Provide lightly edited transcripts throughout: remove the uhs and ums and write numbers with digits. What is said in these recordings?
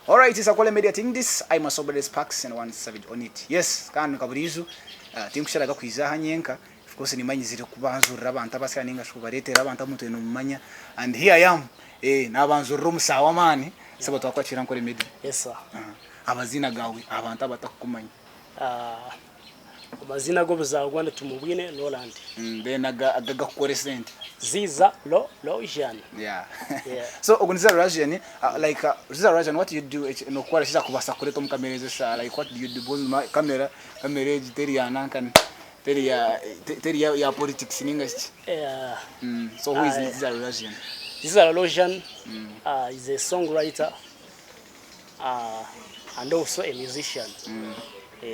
Alright, it's Akole Media Team this. I'm Asobere Sparks and one Savage on it. Yes, kandi nka buriijo tinkusharaga kwija aha nyenka. Of course nimanyizire kubanzurira abantu abasya ninga shi kubareetera abantu abu mutwine mumanya. And here I am. Eh, nabanzurira omusaha w'amaani. Sebo twakwakira Ankole Media. Yes sir. Amaziina gaawe abantu abatakukumanya. Amaziina g'obuzaarwa ni Tumubwine Roland. Then aga agakukora esente. Ziza Lo Lojan. Yeah. Yeah. So ogu ni Ziza Rajan, like Ziza Rajan what do you do nokukora ki ekyakubaasa kureeta omu kamera ezi eshaaha like what do you do because ma kamera kamera egi teri ya nankani teri ya teri ya ya politics ninga shi ki. Yeah. So who is Ziza Rajan? Ziza Lojan is a songwriter and also a musician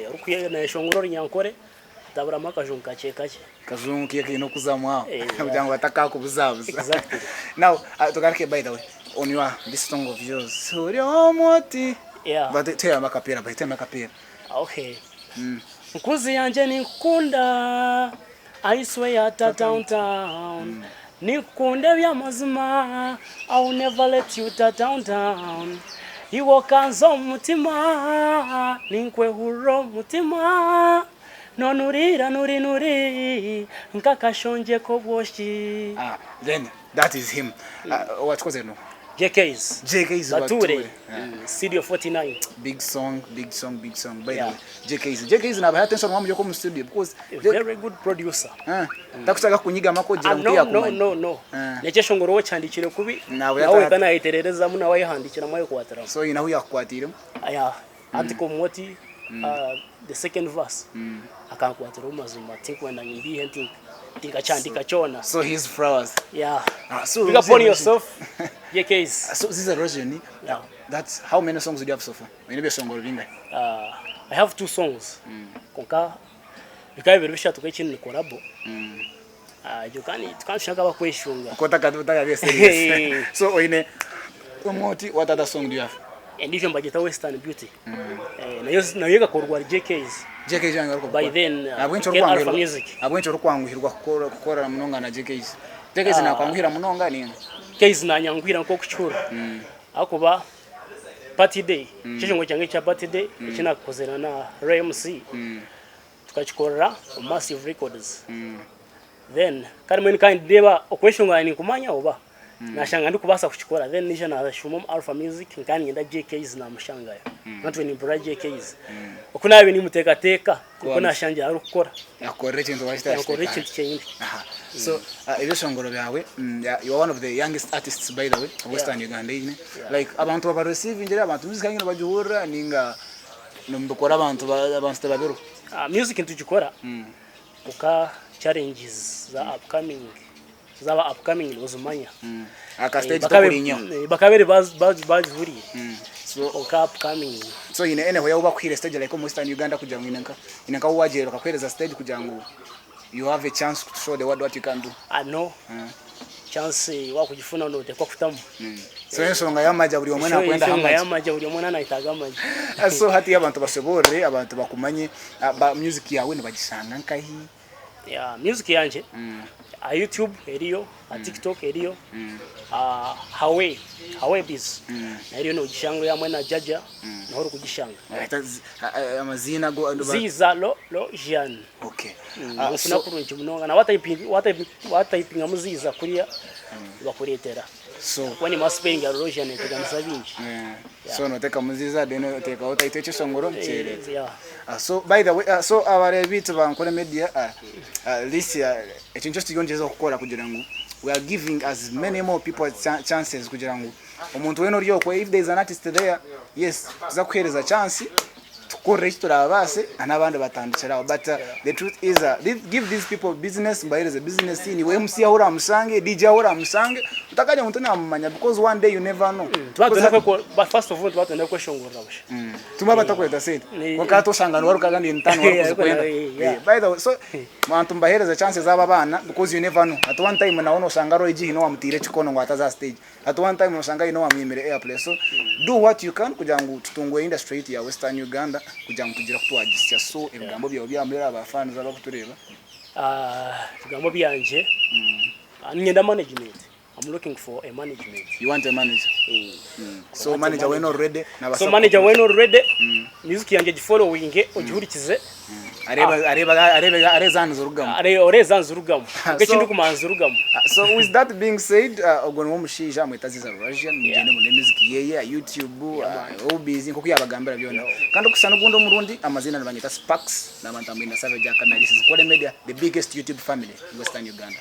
orikuyeshongora orunyankore ataburamu akajungu kakye kakye. Akajungu ke kaine okuzamu aho kugira ngu batakakubuzabuza. Exactly. Now tugaruke by the way on your this song of yours ori omwoti. Yeah. But tell me akapera by tell me akapera. Okay. Nkuzi yangye ninkukunda I swear ta down town Ninkukunda eby'amazima I will never let you ta down town Iwe okanza omu mutima Ninkwehurira omu mutima Nonuriira nuri nuri Nk'akashongye k'obwoki Ah, then that is him. Owakikozire n'oha? JKs JKs Bature, Bature. Studio 49. Big song, big song, big song. By the way, JKs. JKs nabaha attention wamujja omu studio because A very good producer. Ah, takushaka kunyigama ko gira Ah, ngu no, no, tiyakumanya. no, no. Ah. Nekyeshongoro we okihandikire kubi Nawe nawe yata- wenka nayetererezamu nawe ayehandikiramu ayekwatiramu. So yine ahu yakukwatiiremu. Aya, anti omwoti the second verse akankwatira omu mazima tinkwenda ngu mbiihe nti tinkakihandika kyona. So his flowers. Yeah. Ah, so Big up on yourself. JKs. So this is Rosion. Yeah. That's how many songs do you have so far? Oyine ebyeshongoro bingahi? I have two songs. Konka bikaba biri bishatu konka ekindi ni collabo. Egyo kandi tukaba nk'abakweshunga. Konka otakabiire serious. So oyine omwoti what other song do you have? Endiijo nibagyeta Western Beauty. Nayo nayo ekakorwa ari JKs. JKs yange arikukora. By then Ahabw'enki Alpha orikwanguhirwa Music. ahabw'enki orikwanguhirwa kukora kukora munonga na JKs? JKs nakwanguhira munonga ninga? JKs nanyanguhira nk'okukihurira ahakuba Party day, ekyeshongoro kyangye ekya party day eki nakozire na Ray MC tukakikorera omu Massive Records. Then kandi mbwenu kandi ndeeba okweshongora ninkumanya oba nashanga ndikubaasa kukikora then naija nashuuma omu Alpha Music nkaba niinyenda JKs namushangayo. Natwe nimpurira JKs. Oku naabaire nimuteekateeka nikwo nashangire arikukora. Yakukorera ekintu Yankorera ekintu kyenyini. Aha. So ebyeshongoro byawe you are one of the youngest artists by the way of Western Uganda eine. Like abantu baba receivingire abantu music yanyu nibagihurira ninga nimubikora abantu abantu tibabiriho? Music nitugikora kwonka challenges za upcoming zaba upcoming nozimanya. Aka stage tokurinyaho. Bakabaire bagihuriire kwonka upcoming. So haine anywhere ahu bakuhaire stage like omu Western Uganda kugira ngu haine nka haine nka ahu wagyenda bakakuhereza stage kugira ngu you have a chance to show the world what you can do? No, chance wakugifuna notekwa kutamu. So enshonga y'amagye buri omwe nakwenda aha Enshonga magye. y'amagye buri omwe nayetaaga amagye. So hati abantu bashoboorore abantu bakumanye music yaawe nibagishanga nkahi? Yeah, music yangye aha YouTube eriyo, aha TikTok eriyo, aha Hawe, Hawe Biz nayo eriyo nogishangayo hamwe na Jaja niho orikugishanga. Amaziina agu Ziza Lo Lo Jean. Okay. Nofuna kurungi munonga na watayipingamu Ziza kuriya nibakureetera. So Ahakuba nimba spelling Lo Jean neteganisa bingi. So notekamu Ziza then otekaho title y'ekyeshongoro nikyereeta. Yeah. So by the way, so abareebi baitu ba Ankole Media, this eki nikyo turiyo nitugyezaho kukora kugira ngu we are giving as many more people chances kugira ngu omuntu weena ori okwe if there is an artist there, yes tuza kukuheereza chance tukukorere eki turaabaase n'abandi batandikire aho but the truth is give these people business mubaheereze business niiwe MC ahu oraamushange, DJ ahu oraamushange otakagira ngu tinamumanya because one day you never know. First of all nituba twenda kweshongorera busha. Tumwe abatakweta sente kwonka hati oshanga niwe arikugira ngu ntaano niwe arikuzikwenda. By the way so abantu mubaheereze chances abo abaana because you never know at one time nawe noshanga Roy G haine owamutiire ekikono ngu ataza aha stage. At one time noshanga haine owamwimire airplay so do what you can kugira ngu tutungure industry yaitu ya western Uganda kugira ngu tugire oku twagisya so ebigambo byawe byamuheru aha ba fans abakutureeba. Ebigambo byangye niinyenda management. I'm looking for a management. You want a manager? Eh. So manager wena already nabasa So manager wena already music yange gifollowing ogihurikize. Areba areba areba areza orugamu. Are oreza nzurugamu. Ekindi kumanza orugamu. So with that being said, ogwo niwe omushaija amweta Aziza Rurasia, mugyende mune music yeye YouTube, Obiz nkoku yabagambira byona. Kandi okushusha n'ogundi omurundi amazina nibanyeta Sparks n'abantu amwine Savage Akamya. This is Nkore Media, the biggest YouTube family in Western Uganda.